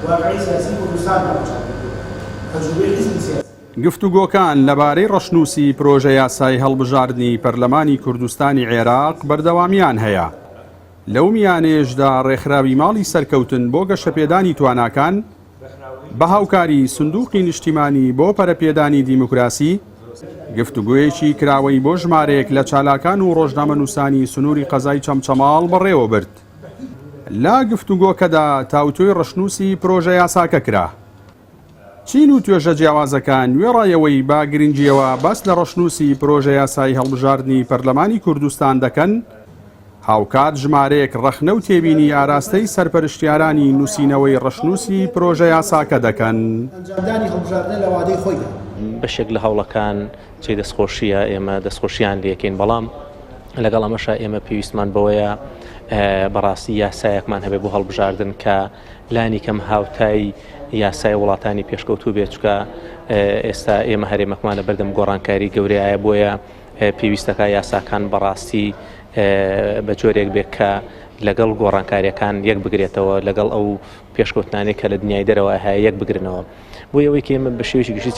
واقعی سیاسی کوردستان ڕەچاو کردووە، تەجروبەی حیزبی سیاسی. گفتوگۆکان لەبارەی ڕەشنووسی پرۆژەیاسای هەڵبژاردنی پەرلەمانی کوردستانی عێراق بەردەوامییان هەیە، لەو میانەیەشدا ڕێکخراوی ماڵی سەرکەوتن بۆ گەشەپێدانی تواناکان بە هاوکاری سندوقی نیشتیمانی بۆ پەرەپێدانی دیموکراسی گفتوگۆیەکی کراوەی بۆ ژمارەیەک لە چالاکان و ڕۆژنامەنووسانی سنووری قەزای چەمچەماڵ بەڕێوەبرد. لە گفتوگۆکەدا تاوتوێی ڕەشنووسی پرۆژەیاساکە کرا. چین و توێژە جیاوازەکان وێڕای ئەوەی بە گرنگییەوە باس لە ڕەشنووسی پرۆژەیاسای هەڵبژاردنی پەرلەمانی کوردستان دەکەن، هاوکات ژمارەیەک ڕەخنە و تێبینی ئاراستەی سەرپەرشتیارانی نووسینەوەی ڕەشنووسی پرۆژەیاساکە دەکەن. ئەنجامدانی هەڵبژاردنە لە وادەی خۆیدا. بەشێک لە هەوڵەکان جێی دەستخۆشییە، ئێمە دەستخۆشییان لێکەین، بەڵام لەگەڵ ئەمەشا ئێمە پێویستمان بەوەیە بەڕاستی یاسایەکمان هەبێت بۆ هەڵبژاردن کە لانی کەم هاوتای یاسای وڵاتانی پێشکەوتوو بێت، چونکە ئێستا ئێمە هەرێمەکمان لە بەردەم گۆڕانکاری گەورەیە، بۆیە پێویستەکە یاساکان بەڕاستی بە جۆرێک بێت کە لەگەڵ گۆڕانکاریەکان یەک بگرێتەوە، لەگەڵ ئەو پێشکەوتنانەی کە لە دنیای دەرەوە هەیە یەک بگرنەوە. بۆ ئەوەی کە ئێمە بە شێوەیەکی گشتی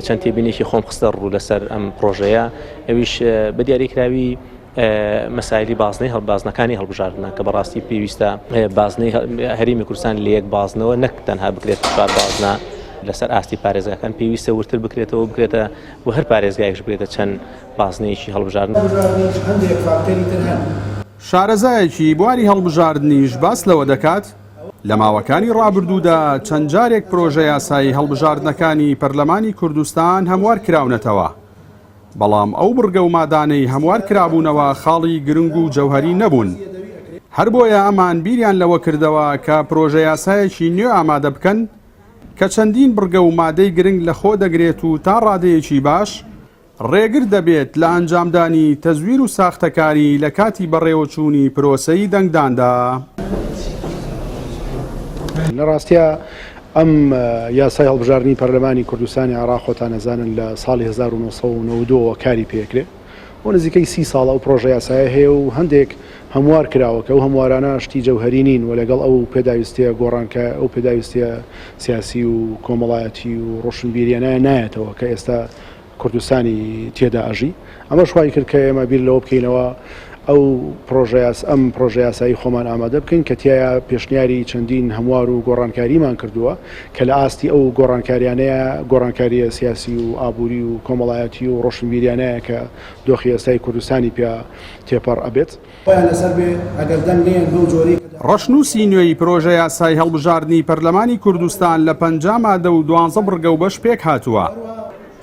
چەند تێبینێکی خۆم خستە ڕوو لەسەر ئەم پرۆژەیە، ئەویش بە دیاریکراوی مەسایلی بازنەی هەڵبازنەکانی هەڵبژاردنە کە بەڕاستی پێویستە بازنەی هەرێمی کوردستان لە یەک بازنەوە نەک تەنها بکرێت چوار بازنە لەسەر ئاستی پارێزگاکان پێویستە ورتر بکرێتەوە بکرێتە و هەر پارێزگایەکش بکرێتە چەند بازنەیەکی هەڵبژاردن. هەڵبژاردنیش هەندێک فاکتەری تر هەن. شارەزایەکی بواری هەڵبژاردنیش باس لەوە دەکات، لە ماوەکانی ڕابردوودا چەند جارێک پرۆژەیاسای هەڵبژاردنەکانی پەرلەمانی کوردستان هەموار کراونەتەوە، بەڵام ئەو بڕگە و مادانەی هەموار کرابوونەوە خاڵی گرنگ و جەوهەری نەبوون. هەر بۆیە ئەمان بیریان لەوە کردەوە کە پرۆژەیاسایەکی نوێ ئامادە بکەن کە چەندین بڕگە و مادەی گرنگ لە خۆ دەگرێت و تا ڕادەیەکی باش ڕێگر دەبێت لە ئەنجامدانی تەزویر و ساختەکاری لە کاتی بەڕێوەچوونی پرۆسەی دەنگداندا. لە ڕاستیا ئەم یاسای هەڵبژاردنی پەرلەمانی کوردستانی عێراق خۆتان ئەزانن لە ساڵی 1992 وە کاری پێکرێ بۆ نزیکەی سی ساڵە ئەو پرۆژە یاسایە هەیە و هەندێک هەموار کراوە کە ئەو هەموارانە شتی جەوهەری نین و لەگەڵ ئەو پێداویستیە گۆڕانکە ئەو پێداویستیە سیاسی و کۆمەڵایەتی و ڕۆشنبیریانە نایەتەوە کە ئێستا کوردستانی تێدا ئەژی. ئەمەش وای کرد کە ئێمە بیر لەوە بکەینەوە ئەو پرۆژەیاس ئەم پرۆژەیاسایی خۆمان ئامادە بکەین کە تیایا پێشنیاری چەندین هەموار و گۆڕانکاریمان کردووە کە لە ئاستی ئەو گۆڕانکاریانەیە گۆڕانکارییە سیاسی و ئابووری و کۆمەڵایەتی و ڕۆشنبیریانەیە کە دۆخی ئێستای کوردستانی پیا تێپەڕ ئەبێت. خۆیان لەسەر بێ ئەگەر دەنگ نەیەن بەو جۆرەی کە. ڕەشنووسی نوێی پرۆژەیاسای هەڵبژاردنی پەرلەمانی کوردستان لە 50 مادە و دوانزە بڕگە و بەش پێکهاتووە.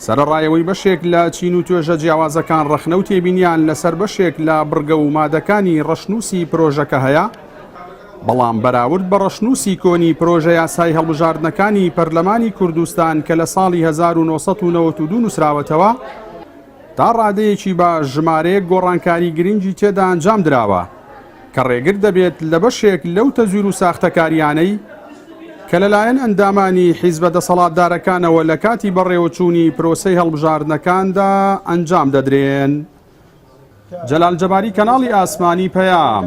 سەرەڕای ئەوەی بەشێک لە چین و توێژە جیاوازەکان ڕەخنە و تێبینیان لەسەر بەشێک لە بڕگە و مادەکانی ڕەشنووسی پرۆژەکە هەیە، بەڵام بەراورد بە ڕەشنووسی کۆنی پرۆژەیاسای هەڵبژاردنەکانی پەرلەمانی کوردستان کە لە ساڵی 1992 نووسراوەتەوە، تا ڕادەیەکی باش ژمارەیەک گۆڕانکاری گرنگی تێدا ئەنجام دراوە کە ڕێگر دەبێت لە بەشێک لەو تەزویر و ساختەکارییانەی کە لەلایەن ئەندامانی حیزبە دەسەڵاتدارەکانەوە لە کاتی بەڕێوەچوونی پرۆسەی هەڵبژاردنەکاندا ئەنجام دەدرێن. جەلال جەباری کەناڵی ئاسمانی پەیام.